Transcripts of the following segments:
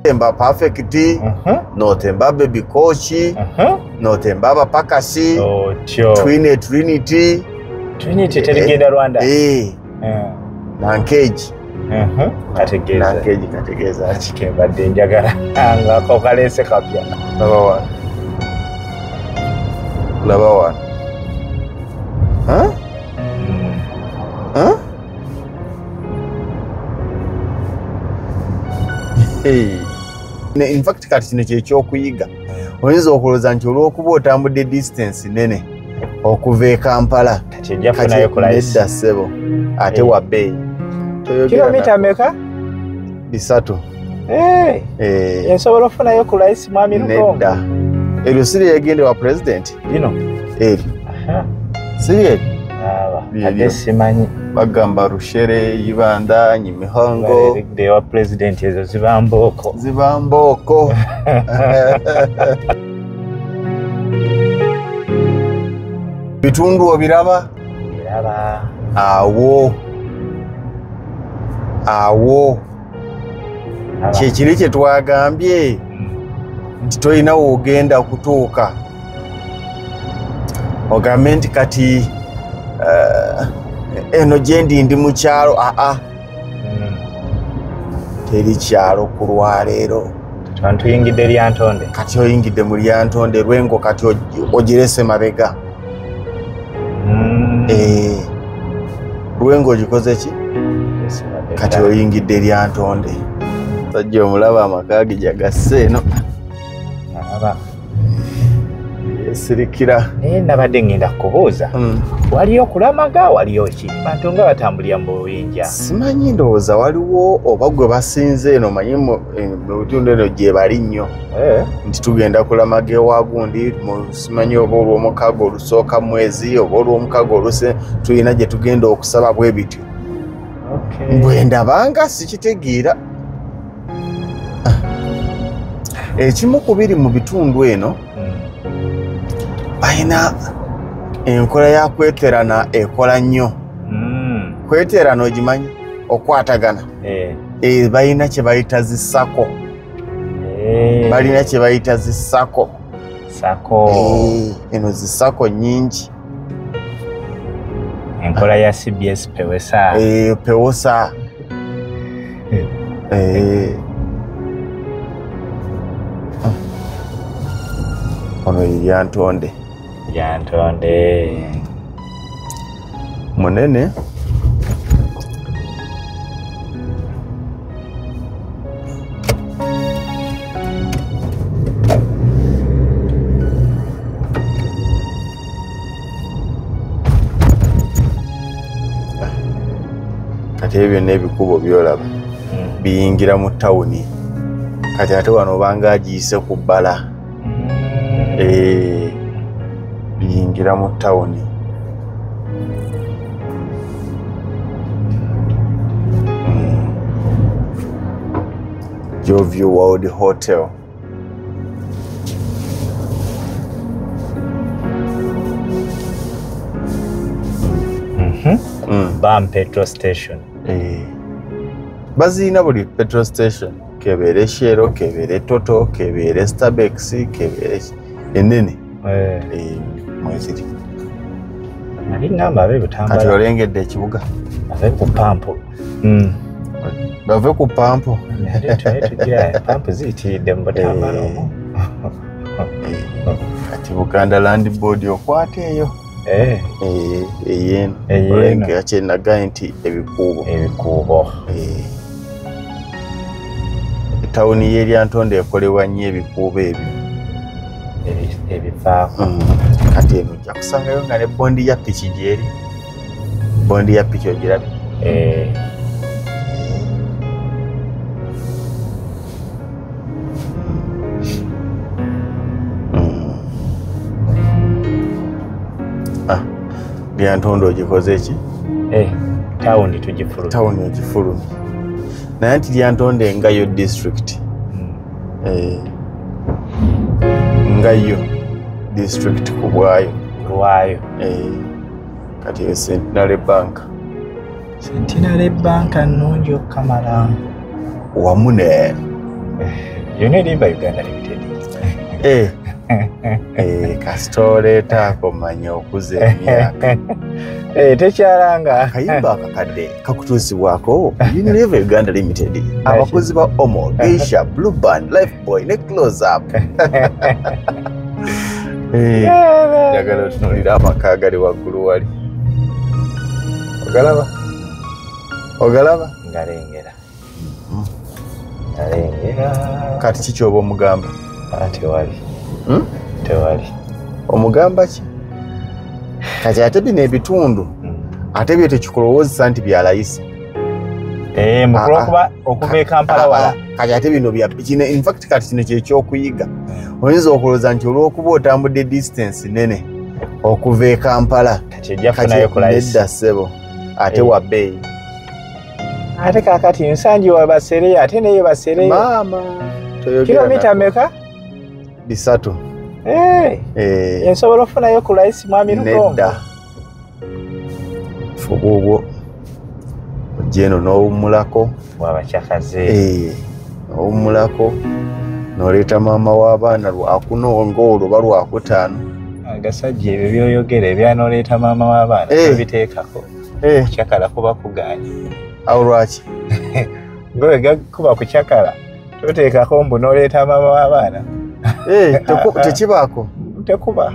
Temba Perfect, notemba Baby Coach, notemba Abapakasi, Twine Trinity. Trinity terigenda Rwanda. Nankeji. Kategeeza. Nankeji kategeeza ki? Kembadde njagala nga kokaleese kapya. Laba wano. Laba wano. Huh? Huh? Hey. In fact kati kino kyekyokuyiga. Oyinza okulowooza nti olw'okuba otambudde distance nene okuva e Kampala kati ojja kufunayo ku layisi. Nedda ssebo, ate wa bbeeyi. Kilomita meka? 3. Nsobola okufunayo ku layisi mwami Lugongo? Nedda. Eryo si lyegende wa pulezidenti? Lino? Eryo. Si lyeryo? Ate simanyi. Bagamba Rushere, Ibanda, Nyimihongo. Ewa pulezidenti ezo ziba mbooko. Ziba mbooko. Bitundu obiraba? Biraba. Awo. Awo. Kyekiri kye twagambye nti tolina w'ogenda kutuuka. Ogambe nti kati eno gyendi ndi mu kyalo, aa. Teri kyalo ku lwaleero. Tuyingidde Lyantonde. Kati oyingidde mu Lyantonde, Lwengo kati ogirese mabega. Lwengo ogikoze ki? Kati oyingidde Lyantonde. Sajja omulaba amaka ge gyagasse eno. Alaba. Sirikira. Naye nabadde ngenda kubuuza. Waliyo kulamaga, waliyo ki? Bantu nga batambulira mu buyinja. Simanyi ndowooza waliwo oba gwe basinze eno, manyi mu bitundu eno gye bali nnyo. Nti tugenda kulamaga ewa gundi, simanyi oba olw'omukaaga olusooka mwezi oba olw'omukaaga oluse tulina gye tugenda okusaba bwe bityo. Bwe ndabanga sikitegeera. Ekimu ku biri mu bitundu eno, balina enkola ya kweterana ekola nnyo. Kweterana ogimanyi? Okwatagana. Balina kye bayita zi SACCO. Balina kye bayita zi SACCO. SACCO. Eno zi SACCO nnyingi. Enkola ya CBS Pewosa. Pewosa. Ono ye Lyantonde. Lyantonde. Munene. Kati ebyo byonna ebikubo by'olaba biyingira mu tawuni. Kati ate wano obanga agiyise ku bbala. Biyingira mu tawuni. Joview World Hotel. Bam petrol station. Bazirina buli petrol station. Kebeere Shell, kebeere Total, kebeere Starbucks, kebeere enene. Mweziri. Nali ngamba abe Butambala. Kati olengedde ekibuga. Bave ku pampu. Bave ku pampu. Tugira pampu ziyitiridde mu Butambala omwo. Kati Buganda Land Board okwata eyo. Eyeno. Olengera kye nagambye nti ebikuubo. Ebikuubo. Tawuni y'e Lyantonde ekolebwa nnyo ebikuubo ebyo. Ebifaako. Kati eno ojja kusangayo nga ne bondi ya piki gy'eri. Bondi ya piki ogirabye? Lyantonde ogikoze ki? Tawuni tugifulumye. Tawuni ogifulumye. Naye nti Lyantonde nga yo district. Nga yo district ku bwayo. Lwayo. Kati yo Centenary Bank. Centenary Bank nnungi okukamala. Wamu ne Unilever Uganda Limited. Kasitoleetaako manya okuza emyaka. Tekyalanga. Akayimba akakadde kakutuusibwako Unilever Uganda Limited. Abakozi ba Omo, Geisha, Blue Band, Lifebuoy ne Close Up. Njagala otunuulire amaka agali waggulu wali. Ogalaba? Ogalaba? Ngalengera. Ngalengera. Kati ki ky'oba omugamba? Tewali. Tewali. Omugamba ki? Kati ate bino ebitundu ate byo tekikulowoozesa nti bya layisi. Mukulu okuba okuva e Kampala wala. Kati ate bino bya kino, in fact kati kino kye ky'okuyiga. Oyinza okulowooza nti olw'okuba otambudde distance nene okuva e Kampala kati ojja kufunayo ku layisi. Nedda ssebo, ate wa bbeeyi. Ate kaakati Nsangi wa basereyo ate neyo basereyo. Maama toyogera. Kilomita meka? 3. Nsobola okufunayo ku layisi mwami Lugongo? Nedda. Fuba obwo ojja eno n'owummulako. Bwabakyakaze. N'owummulako n'oleeta maama w'abaana lwakuna ng'olwo oba lwakutaano. Agasajja ebyo by'oyogera ebyanooleeta maama w'abaana tobiteekako. Kukyakala kuba kugaanye. Awo lwaki? Ngowe gakuba kukyakala toteekako mbu n'oleeta maama w'abaana. Tekibaako? Tekuba.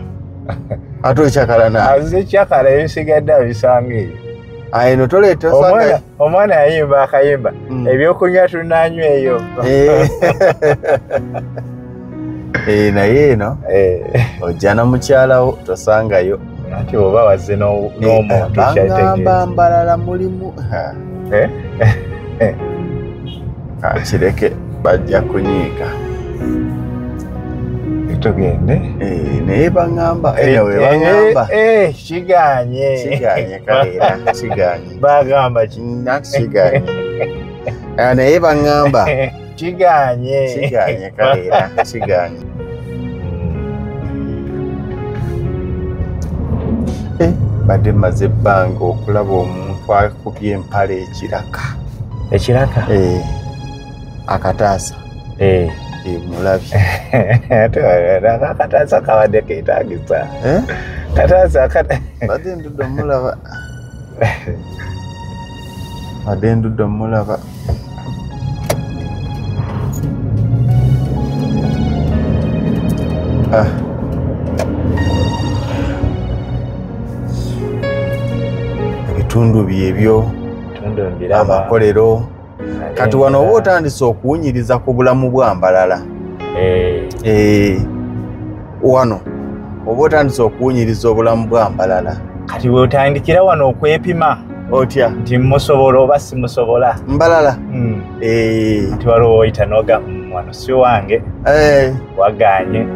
Ate okyakala naye? Aze kyakala ebisigadde abisanga eyo. Eno toleeta osanga. Omwana yayimba akayimba. Ebyokunywa tunanywa eyo. Naye eno ojja na mukyalawo tosangayo. Anti bw'oba wazze n'omuntu kyategeeza. Bangamba Mbarara mulimu. Kakireke bajja kunyiiga. Tugende. Naye bangamba anyway bangamba. Kiganye. Kiganye kale kiganye. Bagamba ki? Nanti kiganye. Naye bangamba. Kiganye. Kiganye kale kiganye. Badde mmaze ebbanga okulaba omuntu akubye empale ekiraka. Ekiraka? Akataasa. Mulabye. Akataasa kabadde keetaagisa. Kataasa badde ndudde omulaba. Badde ndudde omulaba. Ebitundu byebyo, amakolero. Kati wano oba otandise okuwunyiriza ku bulamu bwa Mbarara. Wano oba otandise okuwunyiriza obulamu bwa Mbarara. Kati bw'otandikira wano okwepima otya nti musobola oba simusobola Mbarara. Nti waliwo oyita n'oga wano si wange. Wagaanye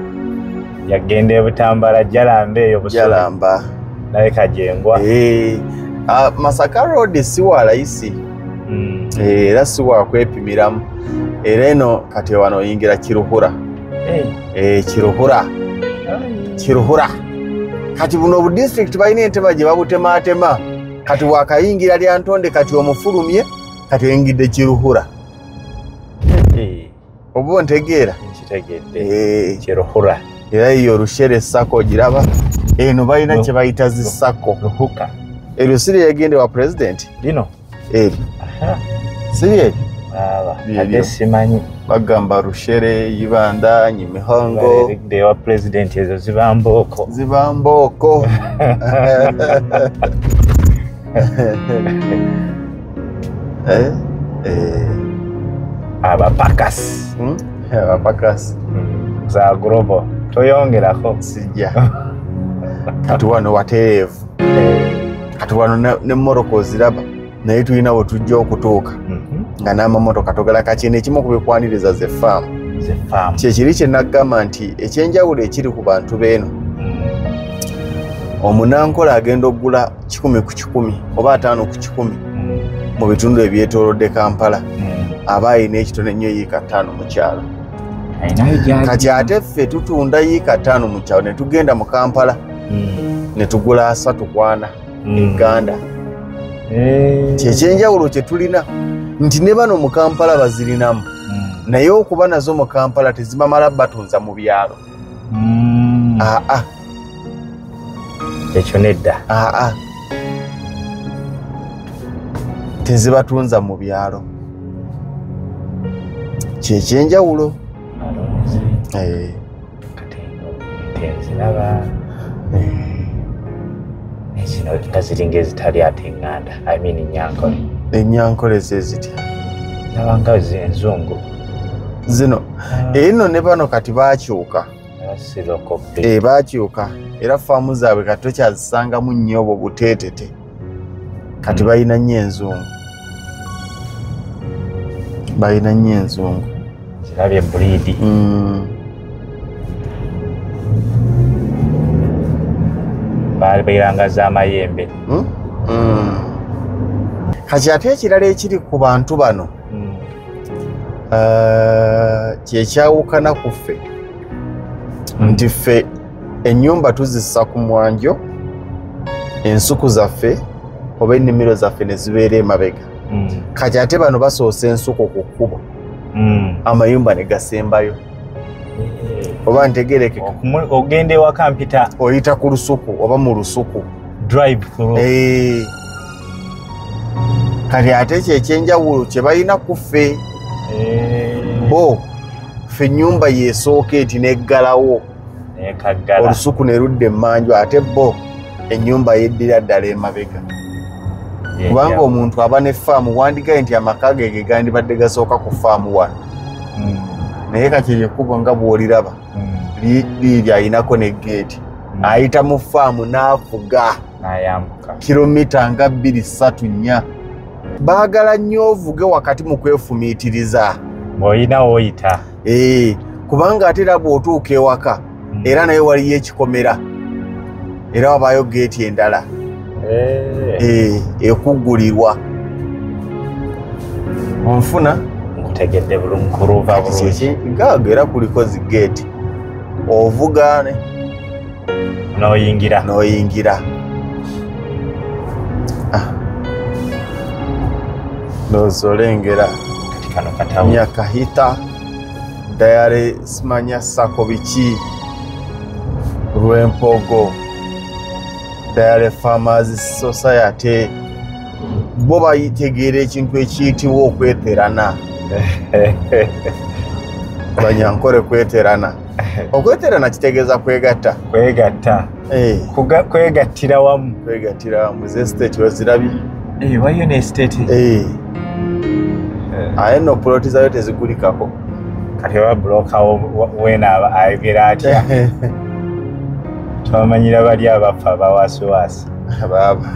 yagenda e Butambala Jalamba eyo Busoga. Jalamba naye Kajengwa. Masaka Road si wa layisi. Era si wa kwepimiramu. Era eno kati wano oyingira Kiruhura. Kiruhura. Kiruhura. Kati buno obu district balina entema gye babutemaatema. Kati wakayingira Lyantonde kati omufulumye kati oyingidde Kiruhura. Oba ontegeera? Nkitegedde. Kiruhura. Era eyo Rushere Sacco ogiraba. Eno balina kye bayita zi Sacco. Ruhuka. Eryo si lyeyagenda wa president? Lino? Eri. Si eri? Ate simanyi. Bagamba Rushere, Ibanda, Nyimihongo. Ewa president ezo ziba mbooko. Ziba mbooko. Abapakasi. Abapakasi. Za global. Toyongerako. Sijja. Kati wano watereevu. Kati wano n'emmotoka oziraba naye tulina we tujja okutuuka nga n'amamotoka togala. Kati ekimu ku bikwaniriza ze faamu. Kyekiri kye nagamba nti ekyenjawulo ekiri ku bantu b'eno, omunankola agenda okugula 100 ku 100 oba 5 ku 100 mu bitundu ebyetoolodde Kampala, aba alina ekitono ennyo yiika 5 mu kyalo. Kati ate ffe tutunda yiika 5 mu kyalo ne tugenda mu Kampala ne tugula 3 ku 4 Uganda. Kyekyenjawulo kye tulina Nti ne bano mu Kampala bazirinamu. Naye okuba nazo mu Kampala tezibamala batunza mu byalo. Aa. Ekyo nedda. Aa. Tezibatunza mu byalo. Kyekyenjawulo. Nziraba. Zino nga ziringa ezitali ate eŋŋanda. I mean nnyankole. Ennyankole ze zitya? Ndaba nga enzungu. Zino. Eno ne bano kati baakyuka. Baakyuka. Era faamu zaabwe kati tokyazisangamu nnyo obwo buteetete. Kati balina nnyo enzungu. Balina nnyo enzungu. Zirabye breed. Babeeranga z'amayembe. Kati ate ekirala ekiri ku bantu bano kyekyawukana ku ffe. Nti ffe ennyumba tuzissa ku mwanjo, ensuku zaffe oba ennimiro zaffe ne zibeera emabega. Kati ate bano basoosa ensuku ku kkubo, amayumba ne gasembayo. Oba ntegerekeka. Ogenda ewaka mpita oyita ku lusuku oba mu lusuku. Drive through. Kati ate ekyo ekyenjawulo kye balina ku ffe. Bo ffe ennyumba yeesooka eti n'eggalawo. Olusuku ne ludda emmanju, ate bo ennyumba yeddira ddala emabega. Kubanga omuntu aba ne faamu wandigaye nti amaka ge ge gandibadde gasooka ku faamu wano. Naye kati ekkubo nga bw'oliraba liri ayinako ne geeti. Ayita mu faamu n'avuga kilomita nga 2, 3, 4. Baagala nnyo ovuge wakati mu kwefumiitiriza. Ng'olina w'oyita. Kubanga ate era bw'otuuka ewaka era naye waliyo ekikomera, era wabaayo geeti endala ekuggulirwa. Onfuna? Nkutegedde bulungi. Gaago era kuliko zi geeti. Ovuga n'oyingira. N'oyingira. Ndowooza olengera. Kati kano katawo. Nyakahita Dairy simanya sako biki Rwempogo Dairy Farmers Society. Bo bayitegeera ekintu ekiyitibwa okweterana. Banyankole kweterana. Okweterana kitegeeza kwegatta. Kwegatta. Kwegattira wamu. Kwegattira wamu. Ze state wazirabye. Waliyo ne state. Aye nno puloti zaayo tezigulikako. Kati oba bulooka weena ayogera atya? Twamanyira bali abafa abawaasiwaasi. Baaba.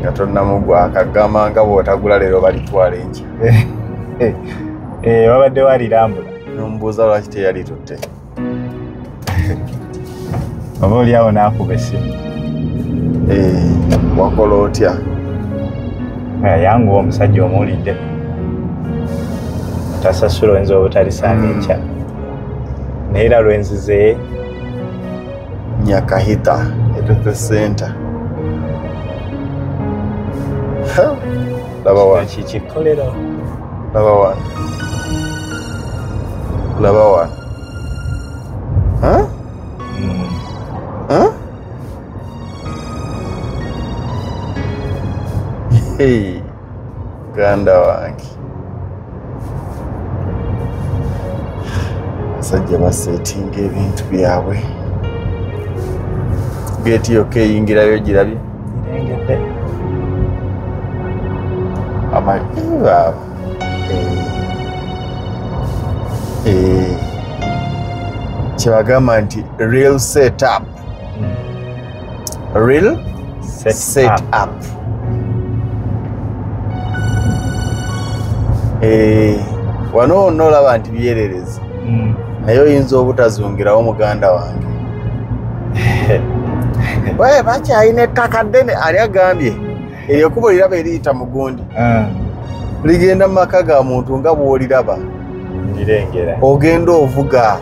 Nga tonnamugwa akagamba nga bw'otagula leero balitwala enkya. Babadde walirambula. N'omubuuza lwaki teyalitutte. Oba oli awo n'akuba essimu. Wakola otya? Yanguwa omusajja omuwulidde. Otasasula oyinza obutalisaana enkya. Naye era lwenzize Nyakahita Health Center. Laba wano. Kikikolero. Laba wano. Laba wano. Huh? Huh? Hey, ganda wange. Abasajja basetinga ebintu byabwe. Geeti yokka eyingirayo girabye. Girengedde. Amabaaba. Kyebagamba nti real set up. Real set up. Wano wonna olaba nti byererezi. Naye oyinza obutazungirawo muganda wange. We bakyalina ettaka ddene ali agambye eryo ekkubo liraba eriyita mugundi. Ligenda mu maka ga muntu nga bw'oliraba. Ndirengera. Ogenda ovuga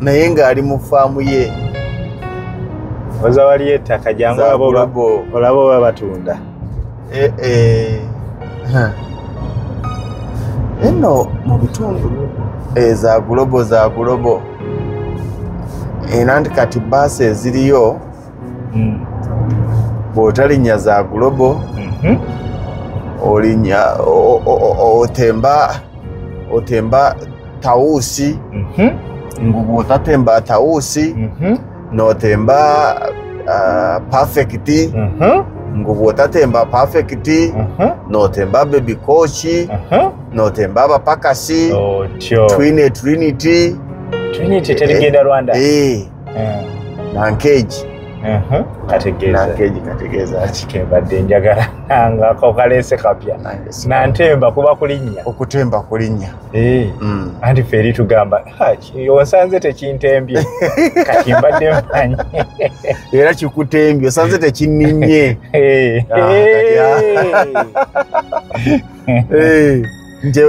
naye ng'ali mu faamu ye. Oza waliyo ettaka jangu olaba oba batunda. Eno mu bitundu za Global, za Global. Era nti kati baasi eziriyo bw'otalinnya za Global, olinnya otemba Tausi, ngu bw'otatemba Tausi n'otemba Perfect, ngu bw'otatemba Perfect n'otemba Baby Coach, n'otemba Abapakasi, Twine Trinity. Trinity terigenda Rwanda. Nankeji. Kategeeza. Nankeji kategeeza ki? Kembadde njagala nga kokalese kapya. Nantemba kuba kulinnya. Okutemba kulinnya. Anti ffe eri tugamba, onsanze tekintembye. Kati mbadde mmanyi. Era kikutembye, osanze tekinninnye. Nti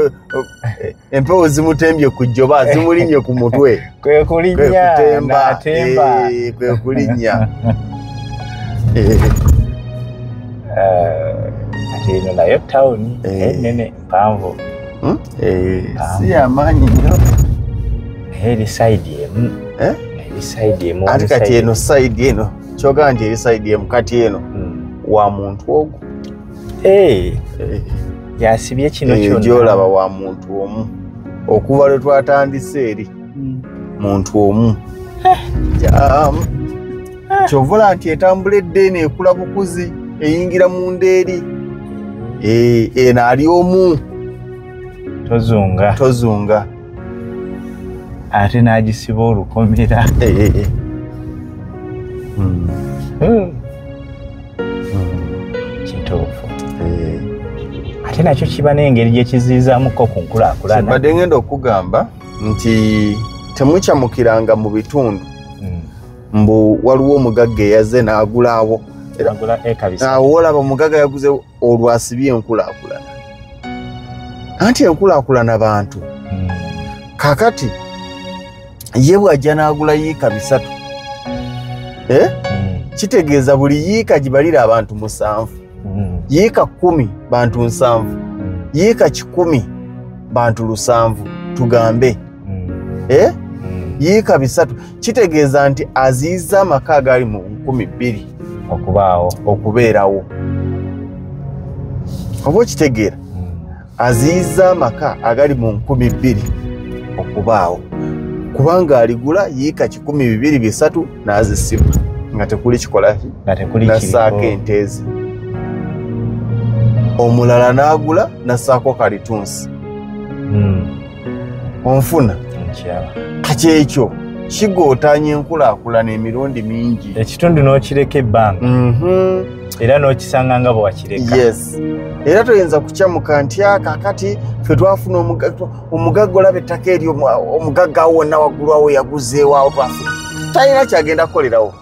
empewo zimutembye ku jjoba, zimulinnye ku mutwe. Kwe kulinnya, n'atemba. Kwe kulinnya. Ate eno nayo tawuni ennene mpanvu. Si yamaanyi nnyo. Naye eri sayidi emu. Eri sayidi emu. Ate kati eno sayidi eno, kyogamba nti eri sayidi emu, kati eno wa muntu ogwo. Yasibye kino kyonna. Gy'olaba wa muntu omu. Okuva lwe twatandise eri muntu omu. Ky'ovola nti etambula edda eno ekula bukuzi, eyingira munda eri. Eno ali omu. Tozunga. Tozunga. Ate n'agisiba olukomera. Kituufu. Ate nakyo kiba n'engeri gye kiziizaamuko ku nkulaakulana. Mbadde ngenda okugamba nti temukyamukiranga mu bitundu mbu waliwo omugagga eyazze n'agulaawo. Awo olaba omugagga yaguze olwo asibye enkulaakulana. Anti enkulaakulana bantu. Kaakati ye bw'ajja n'agula yiika 3, kitegeeza buli yiika gibalira abantu 7. Yiika 10 bantu 7, yiika 100 bantu 7 tugambe. Yiika 3 kitegeeza nti aziyiza amaka agali mu 2000 okubaawo, okubeerawo. Oba okitegeera? Aziyiza amaka agali mu 2000 okubaawo, kubanga aligula yiika 100, 200, 300 n'azisiba nga tekuli kikola ki, nassaako ente ze. Omulala n'agula n'assaako kalitunsi. Onfuna? Kati ekyo kigootaanya enkulaakulana emirundi mingi. Ekitundu n'okireka ebbanga. Era n'okisanga nga bwe wakireka. Yes. Era toyinza kukyamuka nti kaakati ffe twafuna omugagga, olaba ettaka eryo omugagga awo wonna waggulu awo yaguzeewo awo twafuna. Talina kyagenda kukolerawo.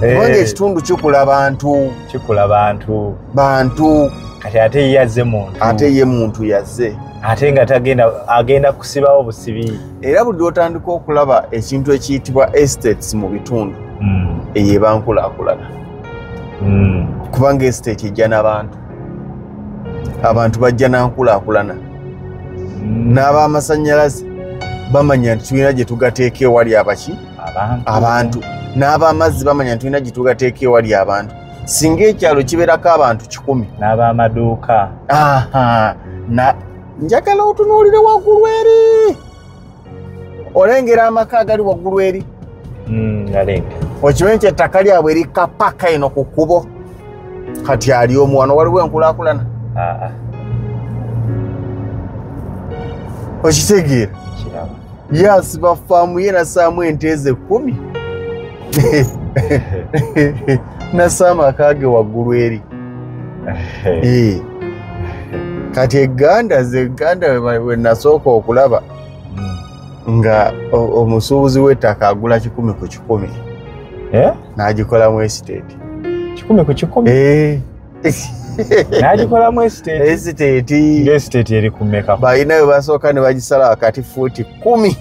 Kubanga ekitundu kikula bantu. Kikula bantu. Bantu. Kati ate ye yazze muntu. Ate ye muntu yazze. Ate nga tagenda, agenda kusibawo busibi. Era buli lw'otandika okulaba ekintu ekiyitibwa estates mu bitundu, eyo eba nkulaakulana. Kubanga estate ejja n'abantu. Abantu bajja na nkulaakulana. N'ab'amasannyalaze bamanya nti tulina gye tugateeka ewali abaki? Abantu. N'ab'amazzi bamanya nti tulina gye tugateeka ewali abantu. Singa ekyalo kibeerako abantu 100. N'ab'amaduuka. Njagala otunuulire waggulu eri. Olengera amaka agali waggulu eri. Okimanyi nti ettaka lyabwe erikka paka eno ku kkubo. Kati ali omu wano waliwo enkulaakulana. Okitegeera? Ye asiba faamu ye n'assaamu ente ze 10. N'assa amaka ge waggulu eri. Kati egganda ze egganda we nasooka okulaba nga omusuubuzi w'ettaka agula 100 ku 100. N'agikolamu estate. 100 ku 100? N'agikolamu estate? Estate. Estate eri ku mmeka? Balina we basooka ne bagisala wakati fuuti 10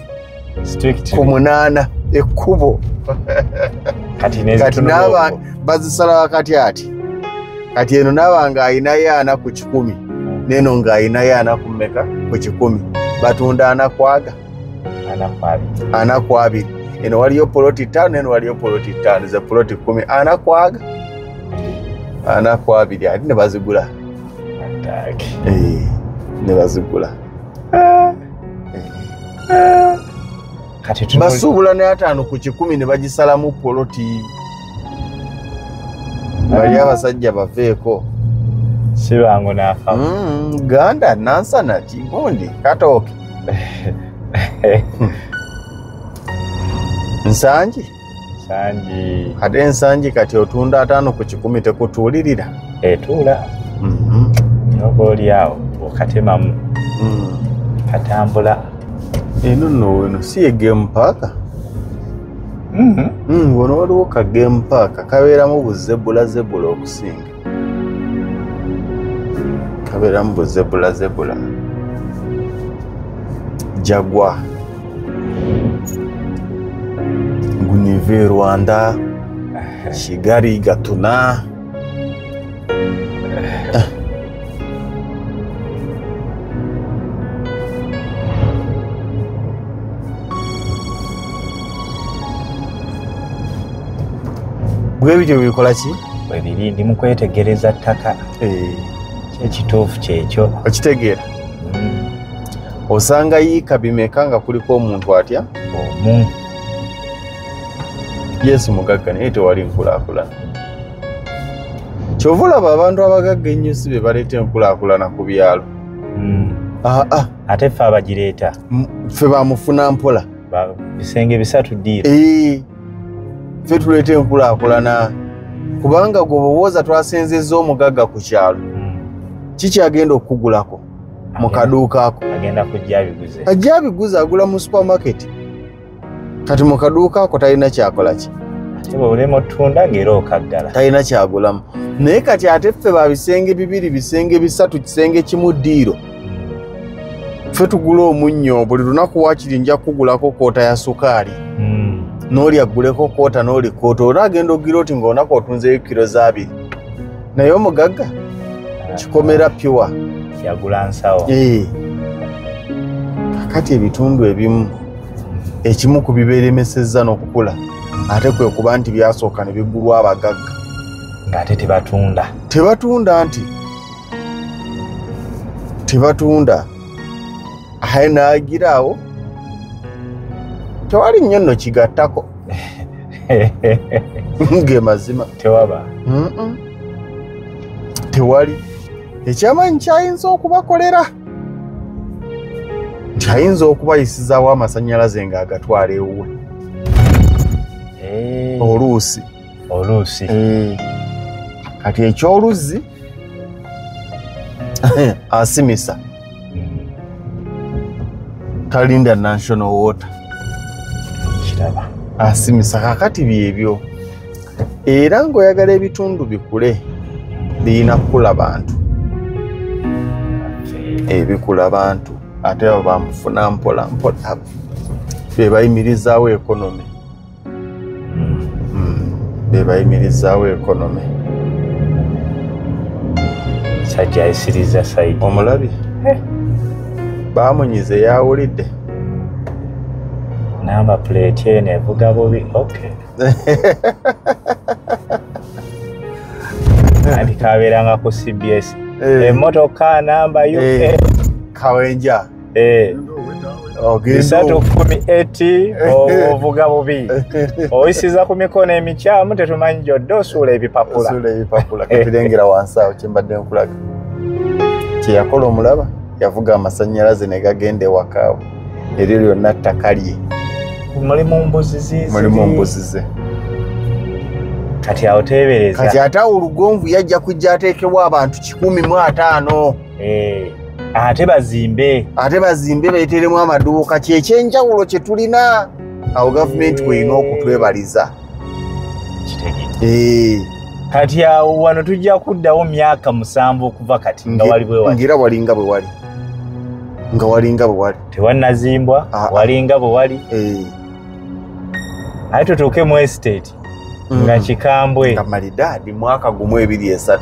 ku 8 ekkubo. Kati bazisala wakati ati. Kati eno naaba ng'ayinayo 40 ku 100, n'eno ng'ayinayo 40 ku mmeka ku 100, batunda 40 ku aga 40 ku 2. Eno waliyo poloti 5, eno waliyo poloti 5, ze poloti 10, 40 ku aga 40 ku 2, ate ne bazigula. Ne bazigula. Kati basuubula ne 50 ku 100 ne bagisalamu poloti. Bali abasajja baveeko. Si bangu n'afa. Ganda, Nansana, Kigundi, Katooke. Nsangi? Nsangi. Ate Nsangi kati otunda 50 ku 100 tekutuulirira. Etuula. Oba oli awo okatemamu. Katambula. Eno nno eno si ye game park. Wano waliwo ka game park kabeeramu buzebula zebula okusinga. Kabeeramu buzebula zebula. Jaguar. Gunive Rwanda. Kigali Gatuna. Bwe bityo bikola ki? Bwe biri ndi mu kwetegereza ttaka. Kyekituufu kyekyo. Okitegeera? Osanga yiika bimeka nga kuliko omuntu atya? Omu. Yesu mugagga naye tewali nkulaakulana. Kyova olaba abantu abagagga ennyo si be baleeta enkulaakulana ku byalo. Ate ffe abagireeta. Ffe bamufuna mpola. Bisenge 3 ddiiro. Ffe tuleeta enkulaakulana kubanga gwe bw'owooza twasenzezza omugagga ku kyalo. Kikyagenda okukugulako mu kaduuka ako? Agenda kujja abiguze. Ajja abiguze, agula mu supermarket. Kati mu kaduuka ako talina kyakola ki? Ate bw'olema otunda ng'era okaggala. Talina kyagulamu. Naye kati ate ffe ba bisenge 2, bisenge 3, kisenge 1 ddiiro. Ffe tugula omunnyo buli lunaku waakiri nja kukugulako koota ya sukaali. N'oli aguleko koota n'oli koota, olwo agenda ogira oti ng'olunaku otunzeeyo kiro za 2. Naye omugagga kikomera pure. Yagula nsawo. Kakati ebitundu ebimu ekimu ku bibeeremesezza n'okukula ate kwe kuba nti byasooka ne bigulwa abagagga. Ng'ate tebatunda. Tebatunda nti tebatunda. Aye n'agira awo tewali nnyo nno kigattako. Ge mazima. Tewaba. Tewali. Ekyamaanyi kyayinza okubakolera nti ayinza okubayisizaawo amasannyalaze ng'agatwala ewuwe. Oluusi. Oluusi. Kati ekyoluzzi asimisa. Talinda national water. Kiraba. Asimisa. Kakati byebyo. Era ng'oyagala ebitundu bikule birina kukula bantu. Ebikula bantu ate abo bamufuna mpola mpola be bayimirizaawo economy. Be bayimirizaawo economy. Sajja ayisiriza sayidi. Omulabi? Bamunyize yawulidde. Namba plate eno evuga bubi. Okay. Anti kabeeranga ku CBS. Emmotoka namba UA Kawenja. 310 ovuga bubi. Oyisiza ku mikono emikyamu tetumanyi gy'odda osuula ebipapula. Osuula ebipapula. Katulengera wansi awo kye mbadde nkulaga. Kye yakola omulaba yavuga amasannyalaze ne gagenda ewaka we. Eryo lyonna ttaka lye. Mulimu mbuzi ze. Mulimu mbuzi ze. Kati awo teebereza. Kati ate awo olugonvu yajja kujja ateekebwa abantu 150. Ate bazimbe. Ate bazimbe beeteremu amaduuka. Kyekyenjawulo kye tulina. Awo gavumenti kw'erina okutwebaliza. Kitegedde. Kati awo wano tujja kuddawo myaka 7 okuva kati nga wali bwe wali. Ngira walinga bwe wali. Nga walinga bwe wali. Tewannazimbwa, walinga bwe wali. Ate tutuuke mu estate. Nga kikambwe. Nga malidaadi mwaka 1, 2, 3.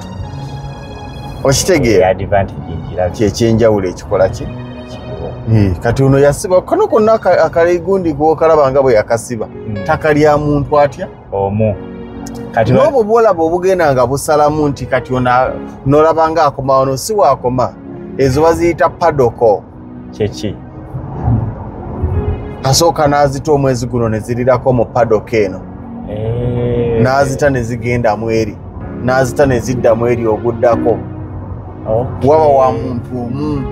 Okitegeera kyekyenjawulo ekikola ki? Kati ono yasiba kano konna akaligundi gwokalaba nga bwe yakasiba ttaka lya muntu atya omu. Kati n'obwo bwolaba obugenda nga busalamu nti kati ono nolaba nga akoma wano si waakoma, ezo baziyita padoko. Kyeki? Asooka n'azita omwezi guno ne zirirako mu padoko eno, n'azita ne zigenda mweri, n'azita ne zidda mweri oguddako. Waba wa muntu omu.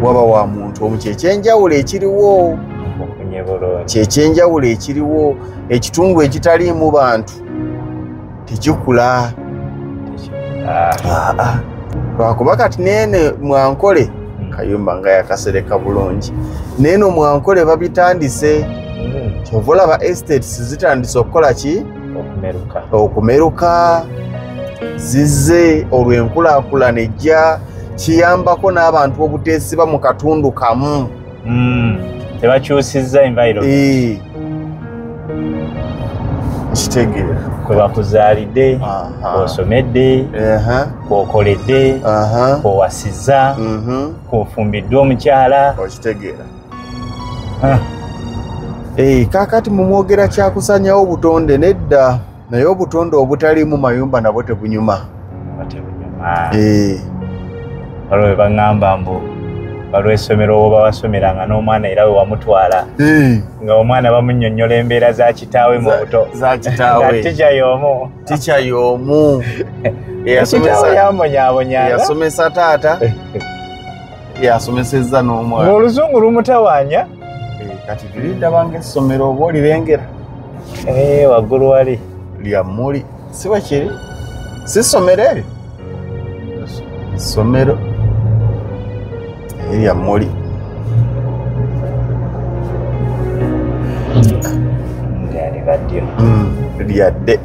Waba wa muntu omu. Kyekyenjawulo ekiriwo, kyekyenjawulo ekiriwo. Ekitundu ekitaliimu bantu tekikula. Lwakuba kati neene mwankole kayumba nga yakasereka bulungi, neeno mwankole babitandise. Kyova olaba estates zitandise okukola ki? Okumeruka. Zizze olw'enkulaakulana ejja kiyambako n'abantu obuteesiba mu katundu kamu. Tebakyusizza environment. Kitegeera kwe bakuzaalidde, kw'osomedde, kw'okoledde, kw'owasizza, kw'ofumbiddwa omukyala. Okitegeera. Kaakati mumwogera kyakusanyawo obutonde nedda, naye obutonde obutaliimu mayumba nabwo tebunyuma. Waliwo bwe baŋŋamba mbu waliwo essomero woba wasomeranga n'omwana era we wamutwala nga omwana bamunnyonnyola embeera za kitaawe mu buto. Za kitaawe. Tica y'omu. Tica y'omu. Yamubonyaabonyanga. Yasomesa taata, yasomesezza n'omwana. Ng'oluzungu lumutawaanya. Kati tulindaba ng'essomero oba olirengera. Waggulu wali. Lya mmuli. Si bwe kiri? Si ssomero eryo? Ssomero. Erya mmuli. Lyadde.